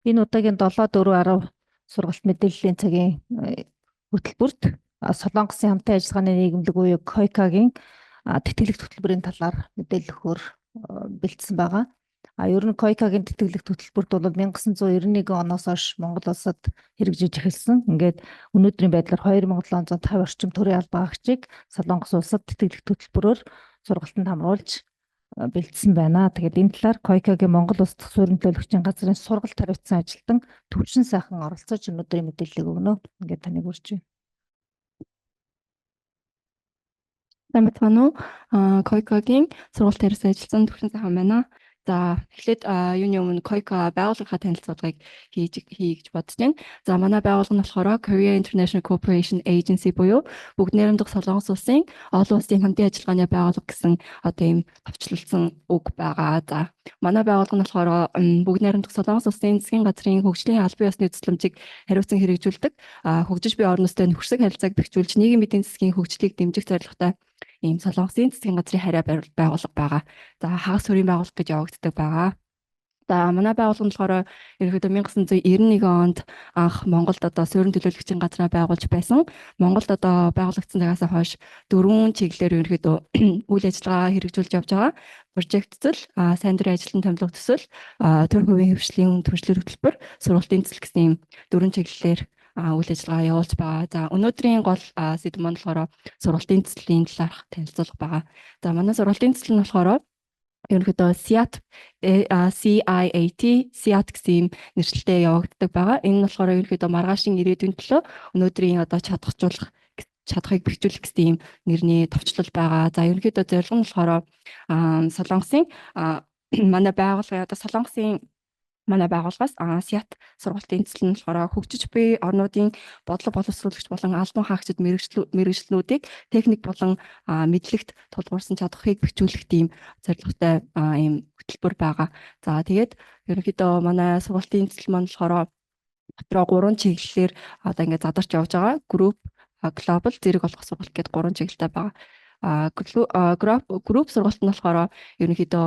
Энэ удаагийн 7 4 10 сургалт мэдээллийн цагийн хөтөлбөрт Солонгосын хамтын ажиллагааны нийгэмлэг буюу КОЙКА-гийн тэтгэлэг хөтөлбөрийн талаар мэдээлэл өгөхөөр бэлдсэн байгаа. Ер нь КОЙКА-гийн тэтгэлэг хөтөлбөрт бол 1991 оноос хойш Монгол улсад хэрэгжиж эхэлсэн. Ингээд өнөөдрийн байдлаар 2750 орчим төрийн албан хаагчийг Солонгос улсад тэтгэлэг хөтөлбөрөөр сургалтанд хамруулж бэлдсэн байна. Тэгээд энэ талаар КОЙКА-гийн Монгол улс дахь суурин төлөөлөгчийн газрын сургалт хариуцсан ажилтан Төвшин сайхан оролцож өнөөдрийн мэдээллийг өгнө. Ингээд таныг урьж байна. Сайн байцгаана уу? КОЙКА-гийн сургалт хариуцсан ажилтан Төвшин сайхан байна. За, эхлээд юуны өмнө КОЙКА байгууллагынхаа танилцуулгыг хийж гэж бодож байна. За, манай байгууллага нь болохоор Korea International Cooperation Agency буюу Бүгд Найрамдах Солонгос улсын олон улсын хамтын ажиллагааны байгууллага гэсэн одоо ийм товчлолцсон үг байгаа. За, манай байгууллага нь болохоор Бүгд Найрамдах Солонгос улсын засгийн газрын хөгжлийн албан ёсны тусламжийг хариуцсан хэрэгжүүлдэг, хөгжиж буй орнуудтай нөхөрсөг харилцааг бэхжүүлж, нийгмийн эдийн засгийн хөгжлийг дэмжих зорилготой ийм Солонгосын засгийн газрын харьяа байгууллага байгаа. За, хагас хүрийн байгууллага гэж явагддаг байгаа. За, манай байгууллага нь болохоор ерөнхийдөө 1991 онд анх Монголд одоо суурин төлөөлөгчийн газраа байгуулж байсан. Монголд одоо байгуулагдсан цагаас хойш дөрвөн чиглэлээр ерөнхийдөө үйл ажиллагаа хэрэгжүүлж явж байгаа. Прожект төсөл, сайн дурын ажилтан томилго төсөл, төр хувийн хэвшлийн түншлэл хөтөлбөр, сургалтын төсөл гэсэн ийм дөрвөн чиглэлээр үйл ажиллагаа явуулж байгаа. За, өнөөдрийн гол сэдэв маань болохоор сургалтын төслийн талаарх танилцуулга байгаа. За, манай сургалтын төсөл нь болохоор ерөнхийдөө SIAT, CIAT, SIAT гэсэн ийм нэршилтэй явагддаг байгаа. Энэ нь болохоор ерөнхийдөө маргаашин ирээдүйн төлөө өнөөдрийн одоо чадахжуулах чадхыг бэхжүүлэх гэсэн ийм нэрний товчлол байгаа. За, ерөнхийдөө зорилго нь болохоор Солонгосын манай байгууллагын одоо Солонгосын манай байгууллагаас SIAT сургалтын төсөл нь болохоор хөгжиж буй орнуудын бодлого боловсруулагч болон албан хаагчид мэргэжлүүдийг техник болон мэдлэгт тулгуурсан чадварыг бэхжүүлэх тийм зорилготой ийм хөтөлбөр байгаа. За, тэгээд ерөнхийдөө манай сургалтын төсөл маань болохоор дотроо гурван чиглэлээр одоо ингээд задарч явж байгаа. Group, global, зэрэг олгох сургалт гэдэг гурван чиглэлтэй байгаа. Group сургалт нь болохоор ерөнхийдөө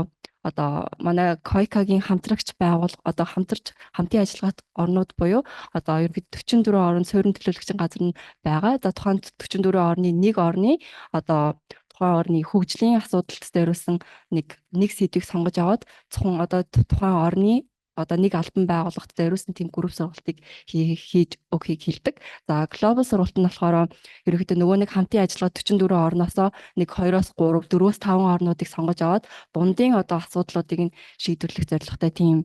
одоо манай КОЙКА-гийн хамтрагч байгууллага, одоо хамтарч хамтын ажиллагаат орнууд буюу одоо ерөнхийдөө 44 орн суурин төлөөлөгчийн газар нь байгаа. За, тухайн 44 орны нэг орны одоо тухайн орны хөгжлийн асуудалд зориулсан нэг сэдвийг сонгож аваад зөвхөн одоо тухайн орны одоо нэг албан байгууллагт зориулсан тийм групп сургалтыг хийж өгөхийг хэлдэг. За, global сургалт нь болохоор ерөнхийдөө нөгөө нэг хамтын ажиллагаа 44 орноосоо нэг 2-оос 3, 4-өөс 5 орнуудыг сонгож аваад дундын одоо асуудлуудыг нь шийдвэрлэх зорилготой тийм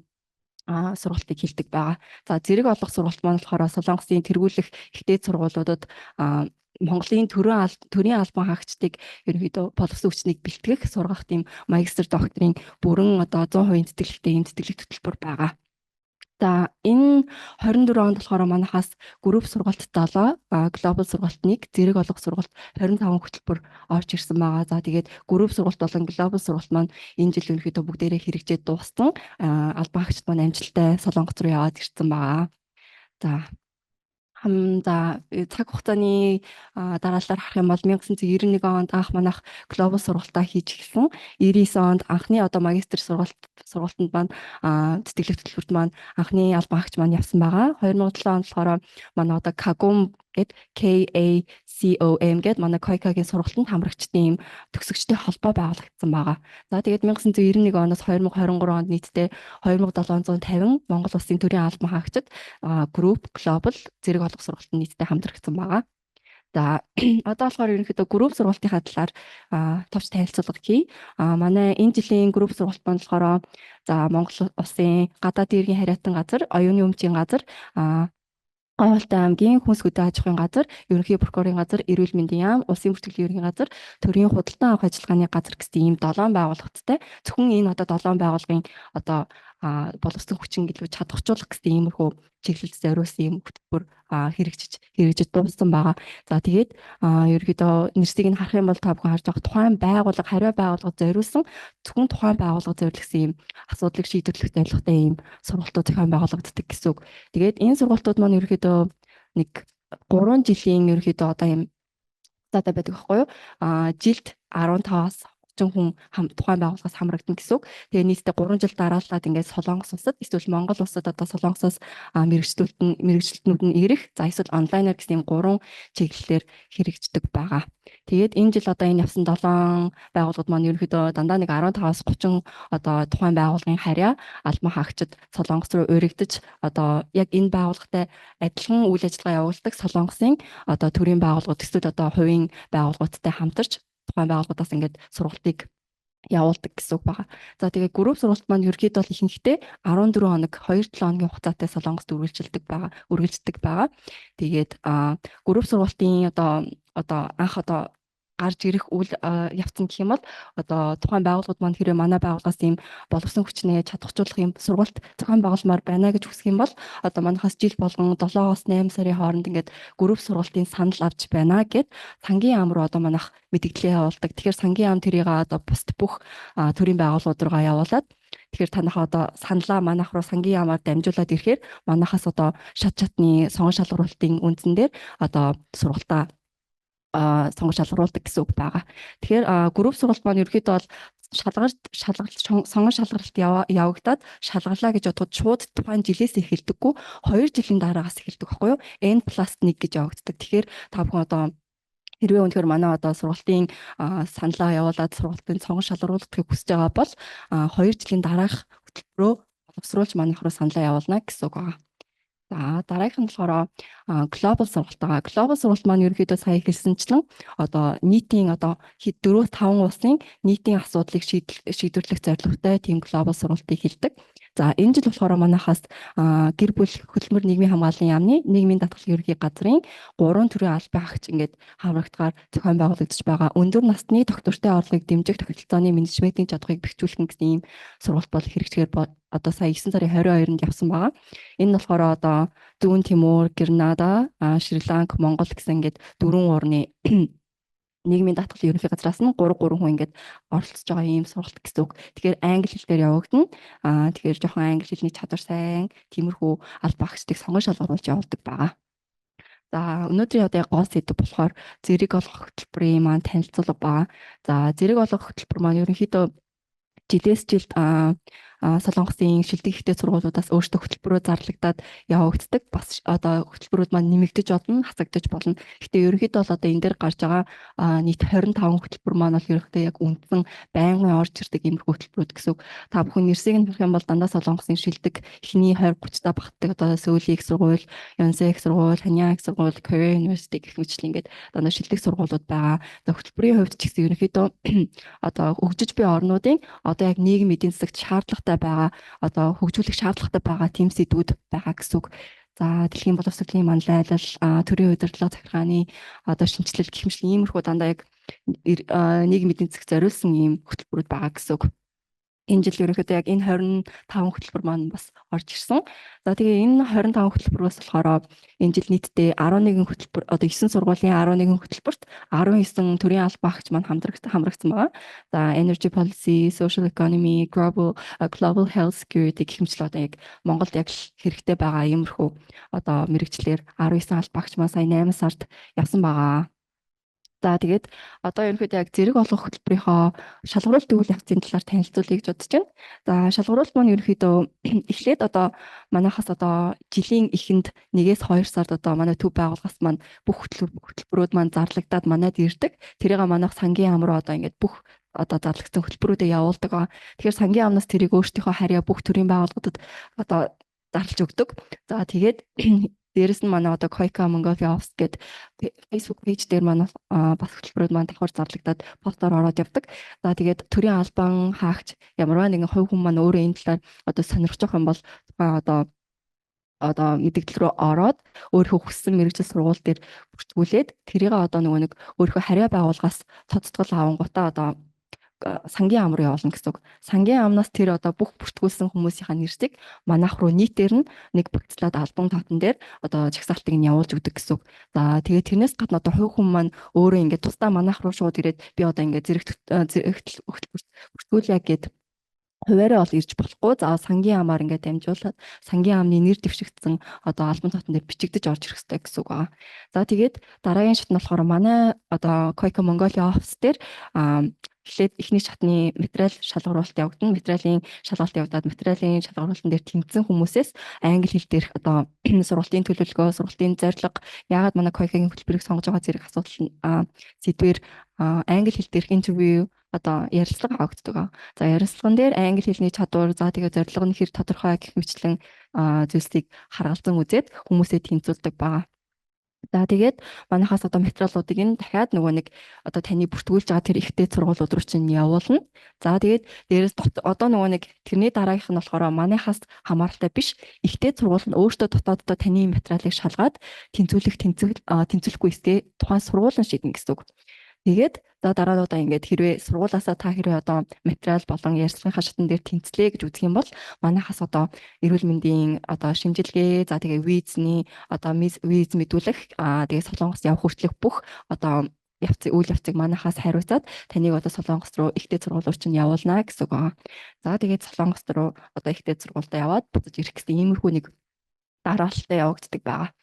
сургалтыг хэлдэг байгаа. За, зэрэг олгох сургалт маань болохоор Солонгосын тэргүүлэх их дээд сургуулиудад Монголын төрийн албан хаагчдыг ерөнхийдөө боловсон хүчнийг бэлтгэх, сургах тийм магистр докторийн бүрэн одоо 100% тэтгэлэгтэй ийм тэтгэлэг хөтөлбөр байгаа. За, энэ 24 онд болохоор манайхаас групп сургалт 7, global сургалт 1, зэрэг олгох сургалт 25 хөтөлбөр орж ирсэн байгаа. За, тэгээд групп сургалт болон global сургалт маань энэ жил ерөнхийдөө бүгдээрээ хэрэгжээд дууссан. Албан хаагчид маань амжилттай Солонгос руу яваад ирсэн байгаа. За, за, цаг хугацааны дараалалаар харах юм бол 1991 онд анх манайх global сургалтаа хийж эхэлсэн. 99 онд анхны одоо магистр сургалтанд маань тэтгэлэг хөтөлбөрт маань анхны албан хаагч маань явсан байгаа. 2007 онд болохоор манай одоо KACOM гээд KACOM гээд манай КОЙКА-гийн сургалтанд хамрагчдын ийм төгсөгчдийн холбоо байгуулагдсан байгаа. За, тэгээд 1991 оноос 2023 онд нийтдээ 2750 Монгол улсын төрийн албан хаагчид group, global, зэрэг олгох сургалтанд нийтдээ хамтрагдсан байгаа. За, одоо болохоор ерөнхийдөө групп сургалтынхаа талаар товч танилцуулга хий. Манай энэ жилийн групп сургалт маань болохоор за Монгол улсын гадаад иргэн хариатан газар, оюуны өмчийн газар, Говьхолтой аймгийн хүнс хөдөө аж ахуйн газар, ерөнхий прокурорын газар, эрүүл мэндийн яам, улсын бүртгэлийн ерөнхий газар, төрийн худалдан авах ажиллагааны газар гэсэн ийм 7 байгууллагатай. Зөвхөн энэ одоо 7 байгууллагын одоо боловсон хүчин гэлүү чадахжуулах гэсэн иймэрхүү чиглэлд зориулсан ийм хөтөлбөр хэрэгжиж дууссан байгаа. За, тэгээд ерөнхийдөө нэрсийг нь харах юм бол та бүхэн харж байгаа тухайн байгууллага, хариу байгууллага зориулсан, зөвхөн тухайн байгууллага зориулсан ийм асуудлыг шийдвэрлэх зорилготой ийм сургалтууд зохион байгуулагддаг гэсэн үг. Тэгээд энэ сургалтууд маань ерөнхийдөө нэг 3 жилийн ерөнхийдөө одоо ийм хугацаатай байдаг байхгүй юу? Жилд 15-аас 30 хүн тухайн байгууллагаас хамрагдана гэсэн үг. Тэгээ нийтдээ 3 жил дараалаад ингээд Солонгос улсад, эсвэл Монгол улсад одоо Солонгосоос мэргэжилтнүүд нь ирэх, за эсвэл онлайнаар гэсэн юм гурван чиглэлээр хэрэгждэг байгаа. Тэгээд энэ жил одоо энэ явсан 7 байгууллагууд маань ерөнхийдөө дандаа нэг 15-аас 30 одоо тухайн байгууллагын харьяа албан хаагчид Солонгос руу уригдаж, одоо яг энэ байгууллагатай адилхан үйл ажиллагаа явуулдаг Солонгосын одоо төрийн байгууллагууд, эсвэл одоо хувийн байгууллагуудтай хамтарч тухайн байгууллагуудаас ингээд сургалтыг явуулдаг гэсэн үг байгаа. За, тэгээ групп сургалт маань ерөнхийдөө бол ихэнхдээ 14 хоног, 2-7 хоногийн хугацаатай Солонгост үргэлжилдэг байгаа. Тэгээд групп сургалтын одоо анх одоо гарч ирэх үйл явцсан гэх юм бол одоо тухайн байгууллагууд маань хэрвээ манай байгууллагаас ийм боловсон хүчнээ чадахжуулах юм сургалт зохион байгуулмаар байна гэж хүсэх юм бол одоо манайхаас жил болгон 7-оос 8 сарын хооронд ингээд групп сургалтын санал авч байна гэд сангийн яам руу одоо манайх мэдээлэл явуулдаг. Тэгэхээр сангийн яам тэрийг одоо бусд бүх төрийн байгууллагууд руугаа явуулаад, тэгэхээр танайхаа одоо саналаа манайх руу сангийн яамаар дамжуулаад ирэхээр манайхаас одоо шат шатны сонгон шалгаруулалтын үндсэн дээр одоо сургалтаа сонгож шалгаруулдаг гэсэн үг байгаа. Тэгэхээр групп сургалт маань ерөнхийдөө бол шалгарт шалгалт сонгон шалгаралт явагдаад шалгарлаа гэж бодоход шууд тухайн жилээс эхэлдэггүй, 2 жилийн дараагаас эхэлдэг байхгүй юу? N+1 гэж явагддаг. Тэгэхээр та бүхэн одоо хэрвээ үнэхээр манай одоо сургалтын саналаа явуулаад сургалтын сонгон шалгаруулахыг хүсэж байгаа бол 2 жилийн дараах хөтөлбөрөөр боловсруулж манайх руу саналаа явуулна гэсэн үг байгаа. За, дараагийнх нь болохоор global сургалт байгаа. Global сургалт маань ерөнхийдөө сая хэлсэнчлэн одоо нийтийн одоо 4 5 улсын нийтийн асуудлыг шийдвэрлэх зорилготой тийм global сургалтыг хэлдэг. За, энэ жил болохоор манайхаас гэр бүл, хөдөлмөр, нийгмийн хамгааллын яамны нийгмийн даатгалын ерөнхий газрын гурван төрлийн албан хаагч ингээд хамрагдахаар зохион байгуулагдаж байгаа. Өндөр насны тогтвортой орлогыг дэмжих тогтолцооны менежментийн чадварыг бэхжүүлэх гэсэн ийм сургалт бол хэрэгжихээр одоо сая 9 сарын 22-нд явсан байгаа. Энэ нь болохоор одоо Зүүн Тимур, Гренада, Шри Ланк, Монгол гэсэн ингээд дөрвөн орны нийгмийн даатгалын ерөнхий газраас нь 3 3 хүн ингээд оролцож байгаа ийм сургалт гэсэн үг. Тэгэхээр англи хэл дээр явагдана. Тэгэхээр жоохон англи хэлний чадвар сайн, тиймэрхүү албан хаагчдыг сонгон шалгаруулж явуулдаг байгаа. За, өнөөдрийн одоо гол сэдэв болохоор зэрэг олгох хөтөлбөрийн маань танилцуулга байгаа. За, зэрэг олгох хөтөлбөр маань ерөнхийдөө жилээс жилд Солонгосын шилдэг их дээд сургуулиудаас өөрсдөө хөтөлбөрөөр зарлагдаад явагддаг. Бас одоо хөтөлбөрүүд маань нэмэгдэж болно, хасагдаж болно. Гэхдээ ерөнхийдөө бол одоо энэ дээр гарч байгаа нийт 25 хөтөлбөр маань бол ерөнхийдөө яг үндсэн байнгын орж ирдэг иймэрхүү хөтөлбөрүүд гэсэн үг. Та бүхэн нэрсийг нь харах юм бол дандаа Солонгосын шилдэг эхний 20 30 та багтдаг одоо Сөүлийн их сургууль, Йонсей их сургууль, Ханьян их сургууль, Korea University гэх мэтчлэн ингээд дандаа шилдэг сургуулиуд байгаа. За, хөтөлбөрийн хувьд ч гэсэн ерөнхийдөө одоо хөгжиж буй орнуудын одоо яг нийгэм эдийн засагт шаардлагатай байгаа, одоо хөгжүүлэх шаардлагатай байгаа тийм сэдвүүд байгаа гэсэн үг. За, дэлхийн боловсролын манлайлал, төрийн удирдлага, захиргааны одоо шинэчлэл гэх мэт иймэрхүү дандаа яг нийгэм эдийн засагт зориулсан ийм хөтөлбөрүүд байгаа гэсэн үг. Энэ жил ерөнхийдөө яг энэ 25 хөтөлбөр маань бас орж ирсэн. За, тэгээ энэ 25 хөтөлбөрөөс болохоор энэ жил нийтдээ 11 хөтөлбөр, одоо 9 сургуулийн 11 хөтөлбөрт 19 төрийн албан хаагч маань хамрагдсан байгаа. За, energy policy, social economy, global health security гэх мэт одоо яг Монголд яг хэрэгтэй байгаа иймэрхүү одоо мэргэжлээр 19 албан хаагч маань сая 8 сард явсан байгаа. За, тэгээд одоо ерөнхийдөө яг зэрэг олгох хөтөлбөрийнхөө шалгаруулалтын үйл явцын талаар танилцуулъя гэж бодож байна. За, шалгаруулалт маань ерөнхийдөө эхлээд одоо манайхаас одоо жилийн эхэнд 1-ээс 2 сард одоо манай төв байгууллагаас маань бүх хөтөлбөрүүд маань зарлагдаад манайд ирдэг. Тэрийг манайх сангийн яам руу одоо ингээд бүх одоо зарлагдсан хөтөлбөрүүдэд явуулдаг. Тэгэхээр сангийн яамнаас тэрийг өөрсдийнхөө харьяа бүх төрийн байгууллагуудад одоо зарлж өгдөг. За, тэгээд дээрэс нь манай одоо KOICA Mongolia Office гэдэг Facebook page дээр манай бас хөтөлбөрүүд маань давхар зарлагдаад постоор ороод явдаг. За, тэгээд төрийн албан хаагч ямарваа нэгэн хувь хүн маань өөрөө энэ талаар одоо сонирхож байгаа юм бол тухайн одоо мэдээлэл рүү ороод өөрийнхөө хүссэн мэргэжил сургууль дээр бүртгүүлээд, тэрийг одоо нөгөө нэг өөрийнхөө харьяа байгууллагаас тодтгол авангуудаа одоо сангийн яам руу явуулна гэсэн үг. Сангийн яамнаас тэр одоо бүх бүртгүүлсэн хүмүүсийнхаа нэрсийг манайх руу нийтээр нь нэг багцлаад албан тоотон дээр одоо жагсаалтыг нь явуулж өгдөг гэсэн үг. За, тэгээд тэрнээс гадна одоо хувь хүн маань өөрөө ингээд тусдаа манайх руу шууд ирээд би одоо ингээд зэрэг хөтөлбөрт бүртгүүлье гэд хувиараа бол ирж болохгүй. За, сангийн яамаар ингээд дамжуулаад сангийн яамны нэр дэвшигдсэн одоо албан тоотон дээр бичигдэж орж ирэх хэрэгтэй гэсэн үг байгаа. За, тэгээд дараагийн шат нь болохоор манай одоо KOICA Mongolia Office дээр Эхлээд эхний шатны материал шалгаруулалт явагдана. Материалын шалгалт явагдаад, материалын шалгаруулалтан дээр тэнцсэн хүмүүсээс англи хэл дээрх одоо сургалтын төлөвлөгөө, сургалтын зорилго, яагаад манай КОЙКА-гийн хөтөлбөрийг сонгож байгаа зэрэг асуудал сэдвээр англи хэл дээрх интервью, одоо ярилцлага авагддаг. За, ярилцлаган дээр англи хэлний чадвар, за тэгээ зорилго нь хэр тодорхой гэх мэтчилэн зүйлсийг харгалзан үзээд хүмүүсээ тэнцвүүлдэг байгаа. За, тэгээд манайхаас одоо материалуудыг нь дахиад нөгөө нэг одоо таны бүртгүүлж байгаа тэр их дээд сургуулиуд руу чинь явуулна. За, тэгээд дээрээс одоо нөгөө нэг тэрний дараагийнх нь болохоор манайхаас хамааралтай биш, их дээд сургууль нь өөртөө дотооддоо таны материалыг шалгаад тэнцвүүлэх, тэнцвүүлэхгүй эсгээ тухайн сургууль нь шийднэ гэсэн үг. Тэгээд за, дараа нь одоо ингээд хэрвээ сургуулаасаа та хэрвээ одоо материал болон ярилцлагынхаа шатан дээр тэнцлээ гэж үзэх юм бол манайхаас одоо эрүүл мэндийн одоо шимжилгээ, за тэгээ визний одоо виз мэдүүлэх, тэгээ Солонгос явах хүртэлх бүх одоо явцыг, үйл явцыг манайхаас хариуцаад таныг одоо Солонгос руу их дээд сургууль руу чинь явуулна гэсэн үг байгаа. За, тэгээд Солонгос руу одоо их дээд сургуультай яваад буцаж ирэх гэсэн иймэрхүү нэг дараалалтай явагддаг байгаа.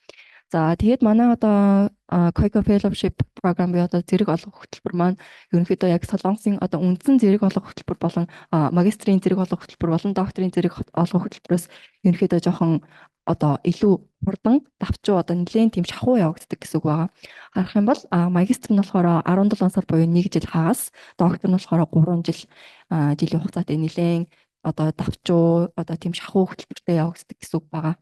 За, тэгээд манай одоо KOICA Fellowship program буюу одоо зэрэг олгох хөтөлбөр маань ерөнхийдөө яг Солонгосын одоо үндсэн зэрэг олгох хөтөлбөр болон магистрийн зэрэг олгох хөтөлбөр болон докторийн зэрэг олгох хөтөлбөрөөс ерөнхийдөө жоохон одоо илүү хурдан, давчуу, одоо нэлээд тийм шахуу явагддаг гэсэн үг байгаа. Харах юм бол магистр нь болохоор 17 сар буюу 1 жил хагас, доктор нь болохоор 3 жил жилийн хугацаатай нэлээд одоо давчуу, одоо тийм шахуу хөтөлбөртэй явагддаг гэсэн үг байгаа.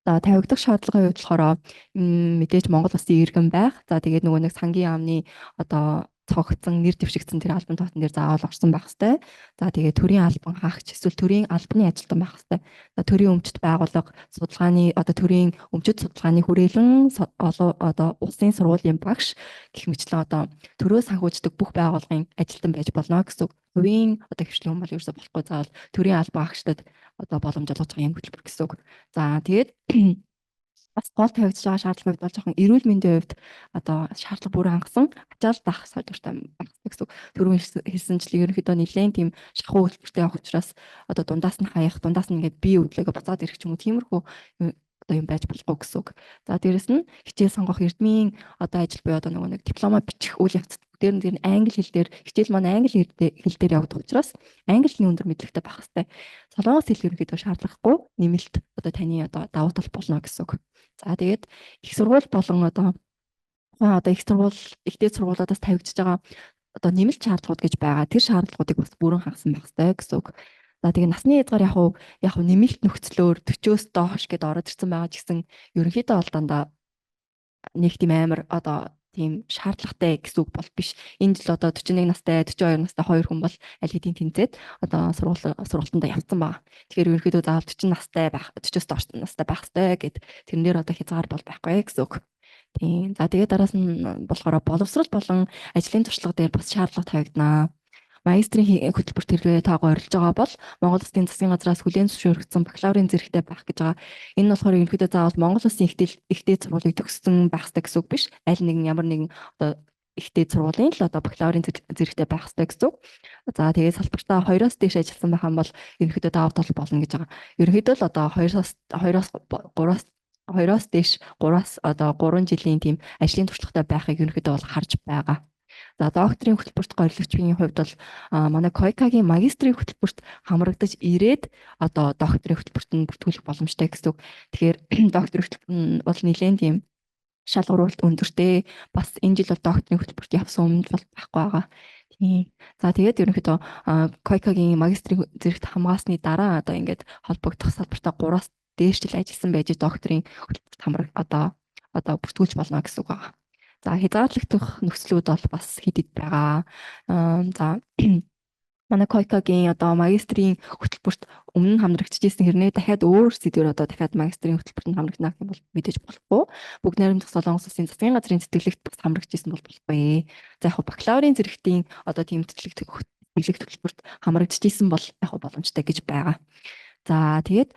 За, тавигдах шаардлагын хувьд болохоор мэдээж Монгол улсын иргэн байх. За, тэгээд нөгөө нэг сангийн яамны одоо цогцсон, нэр дэвшигдсэн тэр албан тоотон дээр заавал орсон байх хэвээр. За, тэгээд төрийн албан хаагч эсвэл төрийн албаны ажилтан байх хэвээр. За, төрийн өмчт байгууллага, судалгааны одоо төрийн өмчит судалгааны хүрээлэн, олон одоо улсын сургуулийн багш гэх мэтчилэн одоо төрөө санхүүждэг бүх байгууллагын ажилтан байж болно гэсэн үг. Хувийн одоо хөгжлийн хүн бол ерөөсө болохгүй, заавал төрийн албан хаагчдад одоо боломж олгож байгаа юм хөтөлбөр гэсэн үг. За, тэгээд бас гол тавигдж байгаа шаардлагын хувьд бол жоохон эрүүл мэндийн хувьд одоо шаардлага бүр хангасан, ачаал даах чадвартай байх гэсэн үг. Түрүүн хэлсэнчлэн ерөнхийдөө нэлээд тийм шахуу хөтөлбөртэй явах учраас одоо дундаас нь хаях, дундаас нь ингээд бие хөдлөөгөө буцаад ирэх ч юм уу, тиймэрхүү одоо юм байж болохгүй гэсэн үг. За, дээрэс нь хичээл сонгох, эрдмийн одоо ажил буюу одоо нөгөө нэг дипломоо бичих үйл явц дээр нь тэр англи хэл дээр, хичээл маань англи хэл дээр явагдах учраас англи хэлний өндөр мэдлэгтэй байх хэрэгтэй. Солонгос хэл ерөнхийдөө шаардлагагүй, нэмэлт одоо таны одоо давуу тал болно гэсэн үг. За, тэгээд их сургууль болон одоо их сургууль, их дээд сургуулиудаас тавигдж байгаа одоо нэмэлт шаардлагууд гэж байгаа. Тэр шаардлагуудыг бас бүрэн хангасан байх хэрэгтэй гэсэн үг. За, тэгээ насны хязгаар яг уу нэмэлт нөхцлөөр 40-оос доош гэдээ ороод ирсэн байгаа ч гэсэн ерөнхийдөө бол дандаа нэг тийм амар одоо тийм шаардлагатай гэсэн үг бол биш. Энэ жил одоо 41 настай, 42 настай хоёр хүн бол аль хэдийн тэнцээд одоо сургалтандаа явцсан байгаа. Тэгэхээр ерөнхийдөө заавал 40 настай байх, 40-оос доош настай байх хэрэгтэй гэд тэрэн дээр одоо хязгаар бол байхгүй гэсэн үг. Тийм. За, тэгээд дараас нь болохоор боловсрол болон ажлын туршлага дээр бас шаардлага тавигданаа. Магистрийн хөтөлбөрт хэрвээ та горилж байгаа бол Монгол Улсын засгийн газраас хүлээн зөвшөөрөгдсөн бакалаврын зэрэгтэй байх гэж байгаа. Энэ нь болохоор ерөнхийдөө заавал Монгол Улсын их дээд сургуулийг төгссөн байх ёстой гэсэн үг биш. Аль нэгэн ямар нэгэн одоо их дээд сургуулийн л одоо бакалаврын зэрэгтэй байх ёстой гэсэн үг. За, тэгээд салбартаа 2-оос дээш ажилласан байх юм бол ерөнхийдөө давуу тал болно гэж байгаа. Ерөнхийдөө л одоо 2-оос 3-аас, 2-оос дээш, 3-аас одоо 3 жилийн тийм ажлын туршлагатай байхыг ерөнхийдөө бол харж байгаа. За, докторийн хөтөлбөрт горилогчийн хувьд бол манай КОЙКА-гийн магистрийн хөтөлбөрт хамрагдаж ирээд одоо докторийн хөтөлбөрт нь бүртгүүлэх боломжтой гэсэн үг. Тэгэхээр докторийн хөтөлбөр нь бол нэлээд тийм шалгаруулалт өндөртэй. Бас энэ жил бол докторийн хөтөлбөрт явсан өмнө бол байхгүй байгаа. Тийм. За, тэгээд ерөнхийдөө КОЙКА-гийн магистрийн зэрэгт хамгаасны дараа одоо ингээд холбогдох салбартаа 3-аас дээш жил ажилласан байж докторийн хөтөлбөрт хамраг одоо бүртгүүлж болно гэсэн үг байна. За, хязгаарлагдах нөхцлүүд бол бас хэд хэд байгаа. За, манай КОЙКА-гийн одоо магистрийн хөтөлбөрт өмнө нь хамрагдчихсэн хэрнээ дахиад өөр сэдвээр одоо дахиад магистрийн хөтөлбөрт нь хамрагдана гэх юм бол мэдээж болохгүй. Бүгд найрамдах Солонгос улсын засгийн газрын тэтгэлэгт бас хамрагдчихсэн бол болохгүй. За, яг бакалаврын зэрэгтийн одоо тийм тэтгэлэг хөтөлбөрт хамрагдчихсэн бол яг боломжтой гэж байгаа. За, тэгээд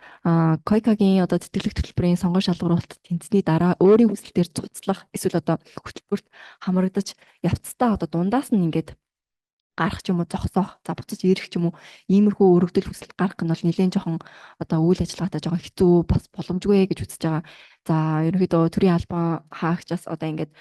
КОЙКА-гийн одоо тэтгэлэг хөтөлбөрийн сонгон шалгаруулалт тэнцсэний дараа өөрийн хүсэлтээр цуцлах эсвэл одоо хөтөлбөрт хамрагдаж явцдаа одоо дундаас нь ингээд гарах ч юм уу, зогсоох, за буцаж ирэх ч юм уу, иймэрхүү өргөдөл хүсэлт гаргах нь бол нэлээд жоохон одоо үйл ажиллагаатай жоохон хэцүү, бас боломжгүй гэж үзэж байгаа. За, ерөнхийдөө төрийн албан хаагчаас одоо ингээд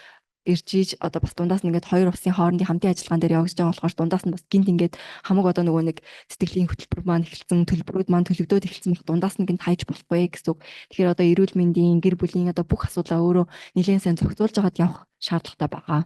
ирж ийж одоо бас дундаас нь ингээд хоёр улсын хоорондын хамтын ажиллагаан дээр явагдаж байгаа болохоор дундаас нь бас гинт ингээд хамаг одоо нөгөө нэг сэтгэлийн хөтөлбөр маань эхэлсэн, төлбөрүүд маань төлөгдөөд эхэлсэн байх, дундаас нь гинт хайж болохгүй гэсэн үг. Тэгэхээр одоо эрүүл мэндийн, гэр бүлийн одоо бүх асуудлаа өөрөө нэлээд сайн зохицуулж байгаад явах шаардлагатай байгаа.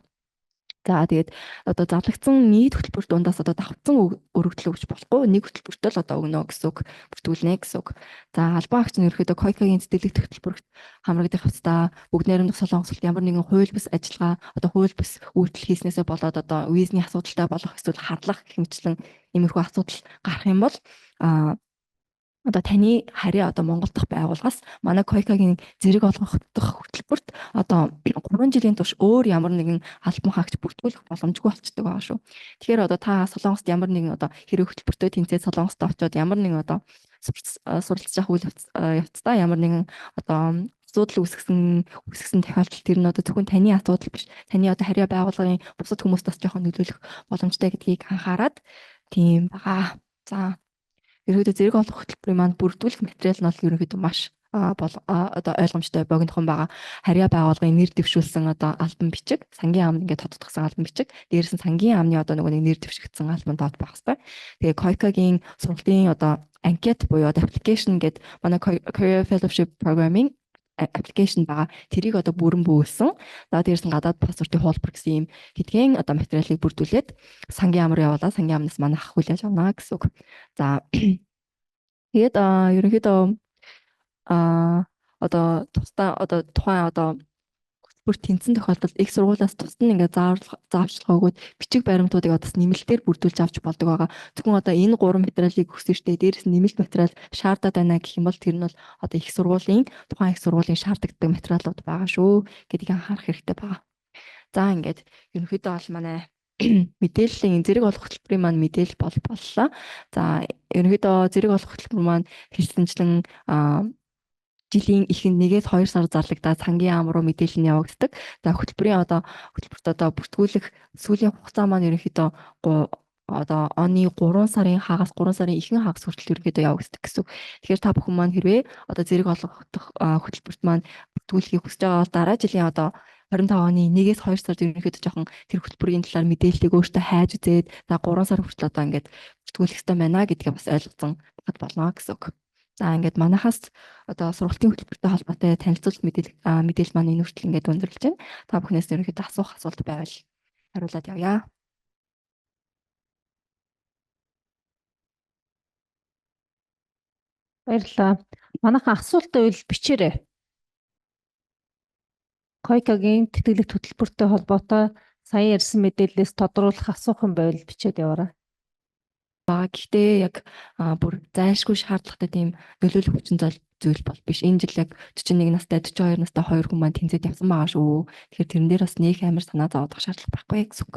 За, тэгээд одоо зарлагдсан нийт хөтөлбөр дундаас одоо давхцсан өргөдөл өгч болохгүй, нэг хөтөлбөртөө л одоо өгнө гэсэн үг, бүртгүүлнэ гэсэн үг. За, албан хаагч нь ерөөхдөө КОЙКО-гийн тэтгэлэг хөтөлбөрт хамрагдах явцдаа Бүгд найрамдах Солонгос улсад ямар нэгэн хууль бус ажиллагаа, одоо хууль бус үйлдэл хийснээсээ болоод одоо визний асуудалтай болох, эсвэл харлах гэх мэтчлэн иймэрхүү асуудал гарах юм бол одоо таны харьяа одоо Монгол дахь байгууллагаас манай КОЙКО-гийн зэрэг олгох хөтөлбөрт одоо 3 жилийн турш өөр ямар нэгэн албан хаагч бүртгүүлэх боломжгүй болчдөг байгаа шүү. Тэгэхээр одоо та Солонгост ямар нэгэн одоо хэрэг хөтөлбөртөө тэнцээд Солонгост очиод ямар нэгэн одоо суралцж явах үйл явцдаа ямар нэгэн одоо асуудал үүсгэсэн тохиолдолд тэр нь одоо зөвхөн таны асуудал биш, таны одоо харьяа байгууллагын бусад хүмүүст бас жоохон нөлөөлөх боломжтой гэдгийг анхаарад тийм байгаа. За, ерөөдөө зэрэг олох хөтөлбөрийн маань бүрдүүлэх материал нь бол ерөнхийдөө маш бол одоо ойлгомжтой, богинохон байгаа. Харьяа байгууллагын нэр дэвшүүлсэн одоо албан бичиг, сангийн яамд ингээд тодотгосон албан бичиг, дээрээс нь сангийн яамны одоо нөгөө нэг нэр дэвшигдсэн албан доод байх хэвээр. Тэгээ КОЙКО-гийн сургалтын одоо анкет буюу одоо application гэдэг, манай Korea Fellowship Programming application байгаа. Тэрийг одоо бүрэн бөөлсөн. За, дээрээс нь гадаад паспортын хуулбар гэсэн ийм хэдхэн одоо материалыг бүрдүүлээд сангийн яам руу явуулаад сангийн яамнаас манайх хүлээж авна гэсэн үг. За, тэгээд ерөнхийдөө одоо тусдаа одоо тухайн одоо хөтөлбөр тэнцсэн тохиолдолд их сургуулиас тусад нь ингээд зааварчилгаа өгөөд бичиг баримтуудыг одоо нэмэлтээр бүрдүүлж авч болдог байгаа. Зөвхөн одоо энэ гурван материалыг өгсөн штэ, дээрээс нь нэмэлт материал шаардаад байна гэх юм бол тэр нь бол одоо их сургуулийн, тухайн их сургуулийн шаардлагатай материалууд байгаа шүү гэдгийг анхаарах хэрэгтэй байгаа. За, ингээд ерөнхийдөө бол манай мэдээллийн зэрэг олох хөтөлбөрийн маань мэдээлэл бол боллоо. За, ерөнхийдөө зэрэг олох хөтөлбөр маань хэлсэнчлэн жилийн эхэнд 1-2 сар зарлагдаад сангийн яам руу мэдээлэл нь явагддаг. За, хөтөлбөрийн одоо хөтөлбөрт одоо бүртгүүлэх сүүлийн хугацаа маань ерөнхийдөө одоо оны 3 сарын хагас, 3 сарын ихэнх хагас хүртэл ерөнхийдөө явагддаг гэсэн үг. Тэгэхээр та бүхэн маань хэрвээ одоо зэрэг олгох хөтөлбөрт маань бүртгүүлэхийг хүсэж байгаа бол дараа жилийн одоо 25 оны 1-ээс 2 сард ерөнхийдөө жоохон тэр хөтөлбөрийн талаар мэдээллийг өөртөө хайж үзээд, за, 3 сар хүртэл одоо ингээд бүртгүүлэх хэрэгтэй байна гэдгээ бас ойлгоцсон байхад болно гэсэн үг. За, ингээд манайхаас одоо сургалтын хөтөлбөртэй холбоотой танилцуулалт мэдээлэл маань энэ хүртэл ингээд өндөрлөж байна. Та бүхнээс ерөнхийдөө асуух асуулт байвал хариулаад явъя. Баярлалаа. Манайхан асуулт байвал бичээрэй. КОЙКО-гийн тэтгэлэгт хөтөлбөртэй холбоотой сая ярьсан мэдээллээс тодруулах, асуух юм байвал бичээд яваарай. Байгаа. Гэхдээ яг бүр зайлшгүй шаардлагатай тийм нөлөөлөх хүчин зүйл бол биш. Энэ жил яг 41 настай, 42 настай хоёр хүн маань тэнцээд явсан байгаа шүү. Тэгэхээр тэрэн дээр бас нэг амар санаа зовоодох шаардлага байхгүй гэсэн үг.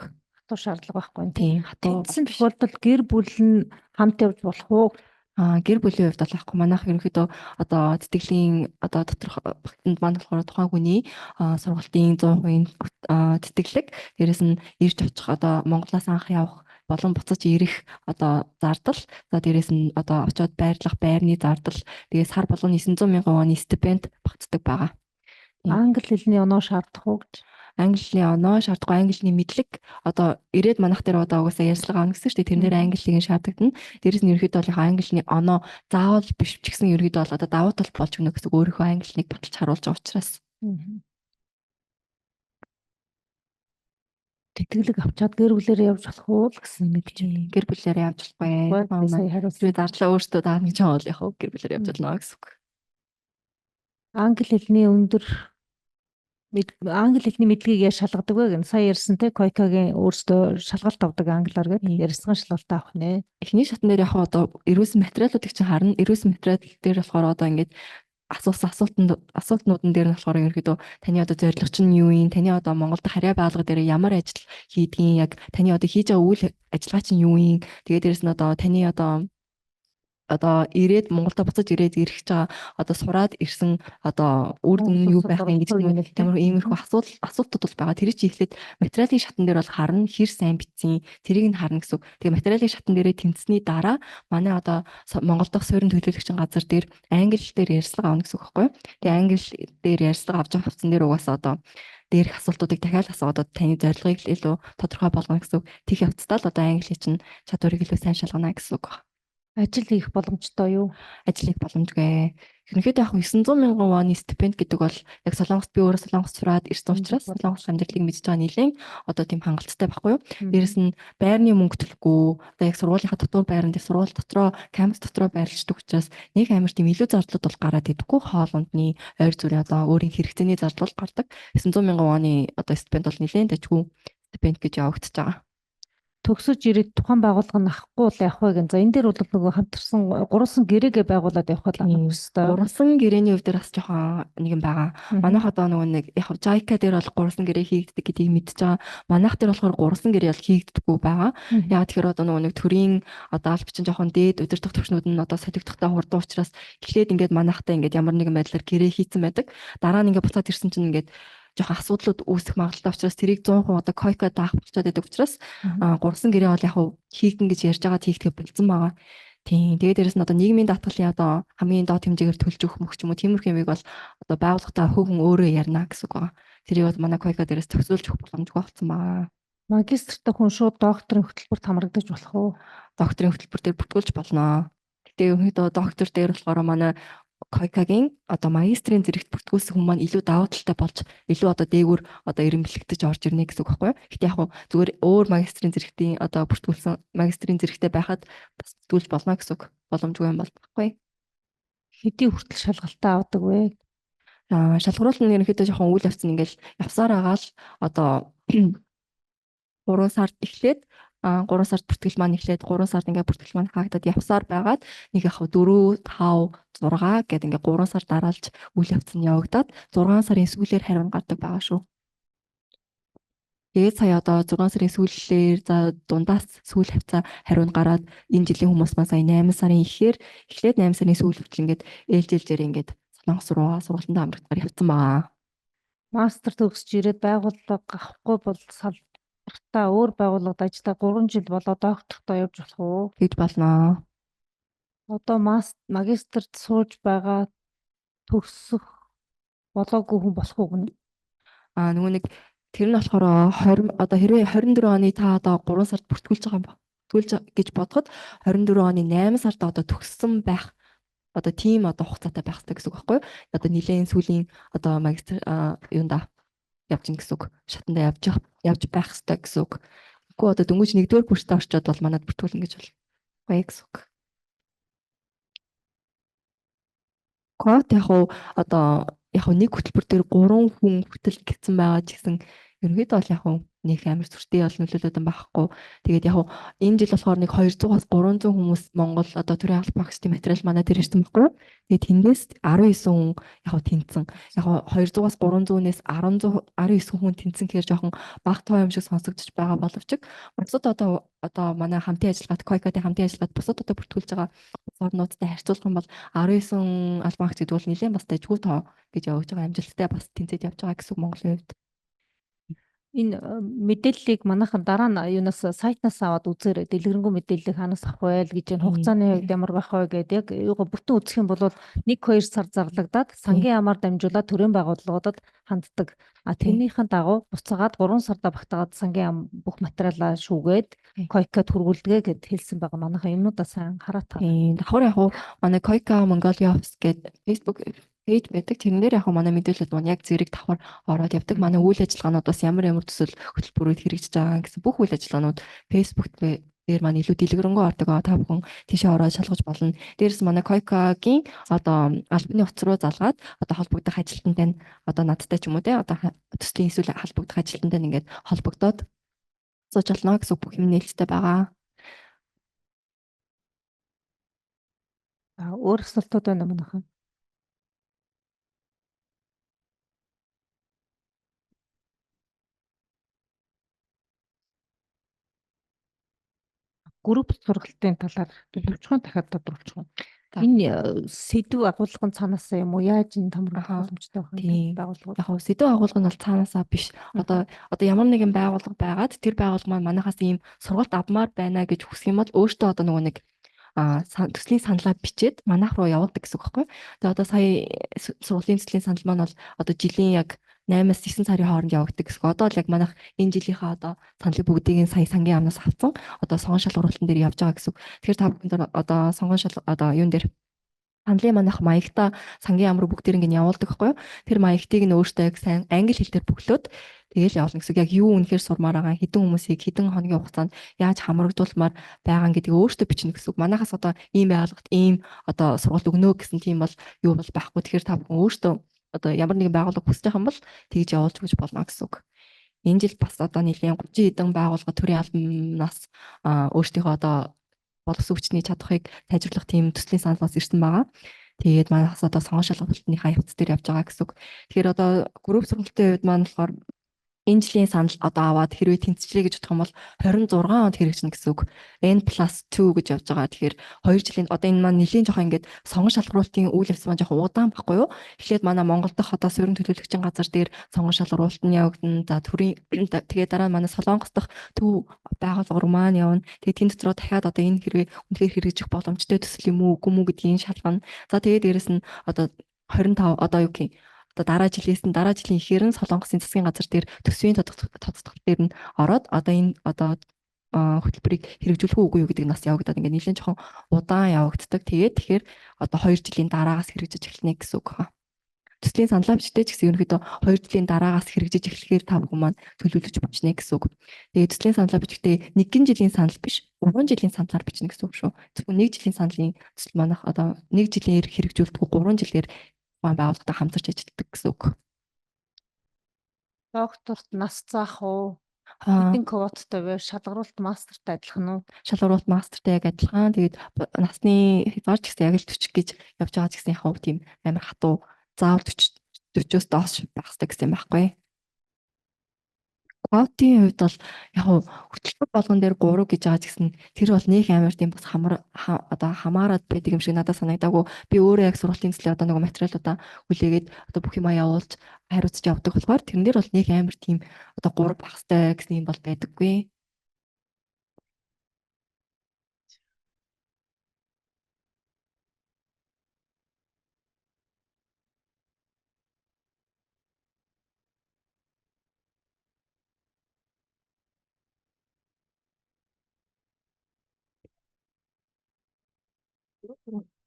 Хатуу шаардлага байхгүй. Тийм, хатуу. Тэнцсэн тохиолдолд гэр бүл нь хамт явж болох уу? Гэр бүлийн хувьд бол байхгүй. Манайх ерөнхийдөө одоо тэтгэлийн одоо доторх багтанд маань болохоор тухайн хүний сургалтын 100% тэтгэлэг, дээрээс нь ирж очих, одоо Монголоос анх явах болон буцаж ирэх одоо зардал, за, дээрээс нь одоо очиод байрлах байрны зардал, тэгээ сар болгоно 900 мянган вон стипенд багтдаг байгаа. Англи хэлний оноо шаардах уу гэж. Англи хэлний оноо шаардахгүй, англи хэлний мэдлэг одоо ирээд манайх дээр одоо угаасаа ярилцлага авна гэсэн шүү дээ. Тэрэн дээр англи хэлийг шаардлагатна. Дээрээс нь ерөнхийдөө бол англи хэлний оноо заавал биш ч гэсэн ерөнхийдөө бол одоо давуу тал болж өгнө гэсэн, өөрийнхөө англи хэлнийг баталж харуулж байгаа учраас. Тэтгэлэг авчаад гэр бүлээрээ явж болох уу л гэсэн юм бичээ. Гэр бүлээрээ явж болохгүй. Сая хариулсан. Тэр зардлаа өөртөө даана гэж байгаа бол яг гэр бүлээрээ явж болно гэсэн үг. Англи хэлний өндөр англи хэлний мэдлэгийг яаж шалгадаг вэ гэнэ. Сая ярьсан те, КОЙКО-гийн өөрсдөө шалгалт авдаг англиар гэдэг. Ярьсан шалгалт авах нэ. Эхний шатн дээр яг одоо эрүүлсэн материалуудыг чинь харна. Эрүүлсэн материал дээр болохоор одоо ингээд асуусан асуултнуудын дээр нь болохоор ерөнхийдөө таны одоо зорилго чинь юу юм? Таны одоо Монголд харьяа байгууллага дээр ямар ажил хийдгийг, яг таны одоо хийж байгаа үйл ажиллагаа чинь юу юм? Тэгээд дээрэс нь одоо таны одоо одоо ирээд Монголдо буцаж ирээд ирэх гэж байгаа одоо сураад ирсэн одоо үр дүн нь юу байх юм гэж ямар иймэрхүү асуултууд бол байгаа. Тэр чинь эхлээд материалын шатан дээр бол харна, хэр сайн бичсэн тэрийг нь харна гэсэн үг. Тэгээ материалын шатан дээрээ тэнцсэний дараа манай одоо Монгол дахь суурин төлөөлөгчийн газар дээр англи дээр ярилцлага авна гэсэн үг байхгүй юу? Тэгээ англи дээр ярилцлага авч байгаа хувцсан дээр угаасаа одоо дээрх асуултуудыг дахиад асууад одоо таны зорилгыг илүү тодорхой болгоно гэсэн үг. Тех явцдаа л одоо англи чинь чадварыг илүү сайн шалгана гэсэн үг. Ажил хийх боломжтой юу? Ажил хийх боломжгүй. Ерөнхийдөө яг 900 мянган воны стипенд гэдэг бол яг Солонгост би өөрөө Солонгост сураад ирсэн учраас Солонгос амьдралыг мэдж байгаа нэлээд одоо тийм хангалттай байхгүй юу? Дээрэс нь байрны мөнгө төлөхгүй, одоо яг сургуулийнхаа дотор байран дээр сургууль дотроо кампус дотроо байрлаждаг учраас нэг амар тийм илүү зардлууд бол гараад идэхгүй, хоол ундны, ойр зүрийн одоо өөрийн хэрэгцээний зардал гардаг. 900 мянган воны одоо стипенд бол нэлээд дажгүй стипенд гэж явагдаж байгаа. Төгсөж ирээд тухайн байгууллага нь авахгүй бол явах вэ гэн. За энэ дээр бол нөгөө хамтарсан гурван гэрээгээ байгуулад явах л авах ёстой. Гурван гэрээний өв дээр бас жоохон нэг юм байгаа. Манайх одоо нөгөө нэг яг JICA дээр бол гурван гэрээ хийгддэг гэдгийг мэдж байгаа. Манайх дээр болохоор гурван гэрээ бол хийгддэггүй байгаа. Яг тэгэхээр одоо нөгөө нэг төрийн одоо аль бичин жоохон дээд удирдах төвшнүүд нь одоо солигдохтой хурдан учраас эхлээд ингээд манайхтай ингээд ямар нэгэн байдлаар гэрээ хийцэн байдаг. Дараа нь ингээд буцаад ирсэн чинь ингээд жоохон асуудлууд үүсэх магадлалтай учраас тэрийг 100% одоо койко даах болчиход байдаг учраас гурван гэрээ бол яг хийгдэн гэж ярьж байгаа, хийгдэхэ болцсон байгаа. Тийм. Тэгээд дээрэс нь одоо нийгмийн даатгалын одоо хамгийн доод хэмжээгээр төлж өгөх мөх ч юм уу тиймэрхүү юмыг бол одоо байгууллагатай хүн өөрөө ярина гэсэн үг байгаа. Тэрийг бол манай койко дээрээс төгсөөлж өгөх боломжгүй болсон байгаа. Магистртай хүн шууд докторийн хөтөлбөрт хамрагдаж болох уу? Докторийн хөтөлбөр дээр бүртгүүлж болно. Гэтэ ерөнхийдөө доктор дээр болохоор манай койкагийн одоо магистрийн зэрэгт бүртгүүлсэн хүн маань илүү давуу талтай болж илүү одоо дээгүүр одоо эрэмблэгдэж орж ирнэ гэсэн үг байхгүй юу? Гэтэ яг хуу зүгээр өөр магистрийн зэрэгтийн одоо бүртгүүлсэн магистрийн зэрэгтэй байхад бас бүртгүүлж болно гэсэн үг. Боломжгүй юм бол байхгүй. Хэдий хүртэл шалгалтаа авдаг вэ? Шалгаруулалт нь ерөнхийдөө жоохон үйл явц нь ингээл явсаар агаал одоо 3 сард эхлээд 3 сард бүртгэл маань эхлээд 3 сард ингээ бүртгэл маань хаагдаад явсаар байгаад нэг яг 4 5 6 гэдэг ингээ 3 сар дараалж үйл явц нь явагдаад 6 сарын сүүлээр хариу гардаг байгаа шүү. Тэгээд сая одоо 6 сарын сүүлээр за дундаас сүүл хавцаа хариу нь гараад энэ жилийн хүмүүс маань сая 8 сарын ихээр эхлээд 8 сарын сүүл хүртэл ингээд ээлжээлжээр ингээд Солонгос руу сургалтанд амрагдгаар явцсан байгаа. Мастер төгсөж ирээд байгууллага авахгүй бол салбартаа өөр байгууллагад ажиллаа 3 жил болоо доктортой явж болох уу? Гэж болно. Одоо магистрт сууж байгаа төгсөх болоогүй хүн болох уу гэнэ? Нөгөө нэг тэр нь болохоор 20 одоо хэрвээ 24 оны та одоо 3 сард бүртгүүлж байгаа юм ба. Бүртгүүлж гэж бодоход 24 оны 8 сард одоо төгссөн байх одоо тийм одоо хугацаатай байх хэрэгтэй гэсэн үг байхгүй юу? Одоо нэлээд сүүлийн одоо магистр юунда явж гин гэсэн үг. Шатанда явж байх хэрэгтэй гэсэн үг. Тэгэхгүй одоо дөнгөж 1-р курстаа орчоод бол манад бүртгүүлнэ гэж болохгүй гэсэн үг. Код яг уу одоо яг нэг хөтөлбөр дээр 3 хүн хүртэл гэсэн байгаа ч гэсэн ерөнхийдөө бол яг уу нэг амар сүртэй бол нөлөөлөд юм байхгүй. Тэгээд яг уу энэ жил болохоор нэг 200-аас 300 хүмүүс Монгол одоо төрийн алба багшдын материал манай дээр ирсэн байхгүй юу? Тэгээд тэндээс 19 хүн яг уу тэнцсэн. Яг уу 200-аас 300-ээс 19 хүн тэнцсэн гэхээр жоохон бага тоо юм шиг сонсогдож байгаа боловч бусад одоо манай хамтын ажиллагаат койкотой хамтын ажиллагаат бусад одоо бүртгүүлж байгаа орнуудтай харьцуулах юм бол 19 албан багч гэдэг бол нэлээд бас дажгүй тоо гэж явж байгаа, амжилттай бас тэнцээд явж байгаа гэсэн үг Монголын хувьд. Энэ мэдээллийг манайхан дараа нь юунаас сайтнаас аваад үзээрэй. Дэлгэрэнгүй мэдээллийг хаанаас авах вэ л гэж энэ хугацааны хувьд ямар байх вэ гэдээ яг юугаа бүтэн үзэх юм бол 1-2 сар зарлагдаад сангийн яамаар дамжуулаад төрийн байгууллагуудад ханддаг. Тэрнийхэн дагуу буцаагаад 3 сарда багтаагаад сангийн яам бүх материалаа шүүгээд койкод хүргүүлдэгэ гэд хэлсэн байгаа. Манайхан юмнуудаа сайн хараа та. Давхар яг уу манай Койка Mongolia Office гэдэг Facebook пэйж байдаг. Тэрэн дээр яг манай мэдээлэл маань яг зэрэг давхар ороод явдаг. Манай үйл ажиллагаанууд бас ямар ямар төсөл хөтөлбөрүүд хэрэгжиж байгаа гэсэн бүх үйл ажиллагаанууд Facebook дээр маань илүү дэлгэрэнгүй ордог. Та бүхэн тийшээ ороод шалгаж болно. Дээрээс манай Койкагийн одоо албаны утас руу залгаад одоо холбогдох ажилтнтай нь одоо надтай ч юм уу те одоо төслийн эсвэл холбогдох ажилтнтай нь ингээд холбогдоод сууж болно гэсэн бүх юм нээлттэй байгаа. Өөр асуултууд байна уу манайхан? Групп сургалтын талаар товчхон дахиад тодруулчих уу? За. Энэ сэдэв агуулга нь цаанаасаа юм уу? Яаж энэ томруулах боломжтой байх Тийм. юм байгууллагууд? Яг хөө сэдэв агуулга нь бол цаанаасаа биш. Одоо ямар нэгэн байгууллага байгаад тэр байгууллага маань манайхаас ийм сургалт авмаар байна гэж хүсэх юм бол өөртөө одоо нөгөө нэг төслийн саналаа бичээд манайх руу явуулдаг гэсэн үг байхгүй. Тэгээ одоо сая сургуулийн төслийн санал маань бол одоо жилийн яг 8-аас 9 сарын хооронд явагддаг гэсэн. Одоо л яг манайх энэ жилийнхаа одоо саналыг бүгдийг нь сая сангийн яамнаас авсан. Одоо сонгон шалгаруулалтан дээр явж байгаа гэсэн. Тэгэхээр та бүхэн одоо сонгон шал одоо юун дээр саналын манайх маягта сангийн яам руу бүгдээр ингэ явуулдаг байхгүй юу? Тэр маягтыг нь өөртөө яг сайн англи хэл дээр бөглөөд тэгэл явуулна гэсэн. Яг юу үнэхээр сурмаар байгаа, хэдэн хүмүүсийг хэдэн хоногийн хугацаанд яаж хамрагдуулмаар байгаа гэдгийг өөртөө бичнэ гэсэн үг. Манайхаас одоо ийм байгууллагт ийм одоо сургалт өгнө гэсэн тийм бол юу бол байхгүй. Тэгэхээр та бүхэн өөртөө одоо ямар нэгэн байгууллага хүсэж байгаа юм бол тэгж явуулж өгч болно гэсэн үг. Энэ жил бас одоо нэлийн 30 хэдэн байгууллага төрийн албанаас өөрсдийнхөө одоо боловсон хүчний чадварыг сайжруулах тийм төслийн санал бас ирсэн байгаа. Тэгээд манайхаас одоо сонгон шалгалтынхаа явц дээр явж байгаа гэсэн үг. Тэгэхээр одоо групп сургалтын хувьд маань болохоор энэ жилийн санал одоо аваад хэрвээ тэнцвэрлэе гэж бодох юм бол 26 онд хэрэгжинэ гэсэн үг. N+2 гэж явж байгаа. Тэгэхээр 2 жилийн одоо энэ маань нэлийн жоохон ингээд сонгон шалгаруулалтын үйл явц маань жоохон удаан байхгүй юу? Эхлээд манай Монгол дахь одоо суурин төлөөлөгчийн газар дээр сонгон шалгаруулалт нь явагдана. За төрийн тэгээ дараа нь манай Солонгос дахь төв байгууллага руу маань явна. Тэгээ тэн дотроо дахиад одоо энэ хэрвээ үнэхээр хэрэгжих боломжтой төсөл юм уу үгүй мүү гэдгийг шалгана. За тэгээ дээрэс нь одоо 25 одоо юу гэх юм одоо дараа жилээс нь дараа жилийн ихээр нь Солонгосын засгийн газар дээр төсвийн тодтогч дээр нь ороод одоо энэ одоо хөтөлбөрийг хэрэгжүүлэх үгүй юу гэдэг нь бас явагдаад ингээд нэлээд жоохон удаан явагддаг. Тэгээд тэгэхээр одоо 2 жилийн дараагаас хэрэгжиж эхэлнэ гэсэн үг байна. Төслийн саналаа бичдэг ч гэсэн ерөнхийдөө 2 жилийн дараагаас хэрэгжиж эхлэхээр та бүхэн маань төлөвлөж бичнэ гэсэн үг. Тэгээд төслийн саналаа бичихдээ нэгэн жилийн санал биш, 3 жилийн саналаар бичнэ гэсэн үг шүү. Зөвхөн 1 жилийн саналын төсөл манайх одоо 1 жилийн хэрэгжүүлдэг 3 жилээр тухайн байгууллагатай хамтарч ажилладаг гэсэн үг. Докторт нас заах уу? Хэдэн квоттой вэ? Шалгаруулалт мастертай адилхан уу? Шалгаруулалт мастертай яг адилхан. Тэгээд насны хязгаар ч гэсэн яг л 40 гэж явж байгаа ч гэсэн яг тийм амар хатуу заавал 40 40-оос доош байх хэрэгтэй гэсэн юм байхгүй. Квотын хувьд бол яг хөтөлбөр болгон дээр 3 гэж байгаа ч гэсэн тэр бол нэг амар тийм бас хамар одоо хамаарат байдаг юм шиг надад санагдаагүй. Би өөрөө яг сургалтын төслийн одоо нөгөө материалуудаа хүлээгээд одоо бүх юмаа явуулж хариуцж явдаг болохоор тэрэн дээр бол нэг амар тийм одоо 3 байх хэрэгтэй гэсэн юм бол байдаггүй.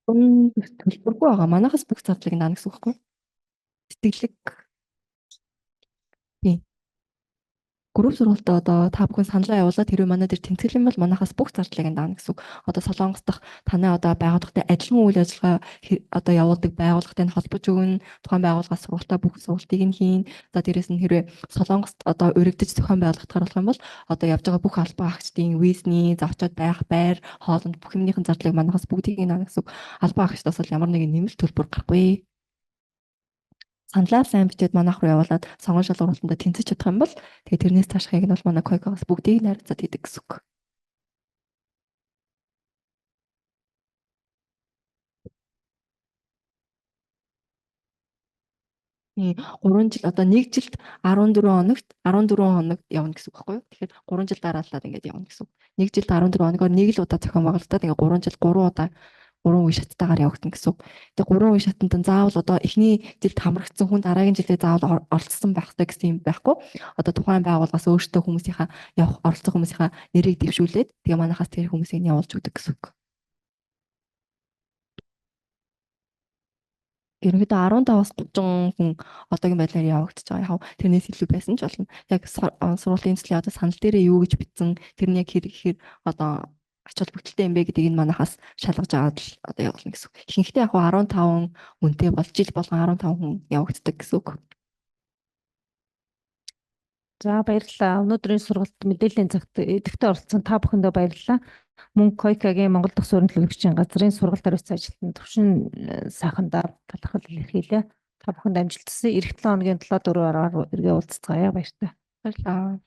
Төлбөргүй байгаа. Манайхаас бүх зардлыг наана гэсэн үг байхгүй юу? Тэтгэлэг. Тийм. Групп сургалтаа одоо та бүхэн саналаа явуулаад хэрвээ манай дээр тэмцэл юм бол манайхаас бүх зардлыг даана гэсэн үг. Одоо Солонгос дахь танай одоо байгууллагатай адилхан үйл ажиллагаа одоо явуулдаг байгууллагатай нь холбож өгнө. Тухайн байгууллагаас сургалтаа бүх сургалтыг нь хийн. За дээрэс нь хэрвээ Солонгост одоо уригдаж зохион байгуулагдахаар болох юм бол одоо явж байгаа бүх албан агчдын визний за очиод байх байр, хоолнд бүх юмныхын зардлыг манайхаас бүгдийг нь даана гэсэн үг. Албан агчдаас бол ямар нэгэн нэмэлт төлбөр гарахгүй. Саналаа сайн бичээд манайх руу явуулаад сонгон шалгаруулалтандаа тэнцэж чадах юм бол тэгээ тэрнээс цаашхыг нь бол манай койкоос бүгдийг нь хариуцаад хийдэг гэсэн үг. Тийм 3 жил одоо 1 жилд 14 хоногт 14 хоног явна гэсэн үг байхгүй юу? Тэгэхээр 3 жил дараалаад ингээд явна гэсэн үг. 1 жилд 14 хоногоор нэг л удаа зохион байгуулагдаад ингээд 3 жил 3 удаа 3 үе шаттайгаар явагдана гэсэн үг. Тэгээ 3 үе шатанд нь заавал одоо эхний жилд хамрагдсан хүн дараагийн жилдээ заавал оролцсон байх хэрэгтэй гэсэн юм байхгүй. Одоо тухайн байгууллагаас өөртөө хүмүүсийнхаа явах оролцох хүмүүсийнхаа нэрийг дэвшүүлээд тэгээ манайхаас тэр хүмүүсийг нь явуулж өгдөг гэсэн үг. Ерөнхийдөө 15-аас 30 хүн одоогийн байдлаар явагдаж байгаа. Яг тэрнээс илүү байсан ч болно. Яг сургуулийн төслийн одоо санал дээрээ юу гэж бичсэн тэр нь яг хэр хэр одоо ач холбогдолтой юм бэ гэдгийг нь манайхаас шалгаж аваад л одоо явуулна гэсэн үг. Ихэнхдээ яг 15 хүнтэй бол жил болгон 15 хүн явагддаг гэсэн үг. За баярлалаа. Өнөөдрийн сургалт мэдээллийн цагт идэвхтэй оролцсон та бүхэндээ баярлалаа. Мөн КОЙКА-гийн Монгол дахь суурин төлөөлөгчийн газрын сургалт хариуцсан ажилтан Төвшин сайхандаа талархал илэрхийлье. Та бүхэнд амжилт хүсье. Ирэх 7 хоногийн 7 4 аргаар эргээ уулзцгаая. Баяртай. Баярлалаа.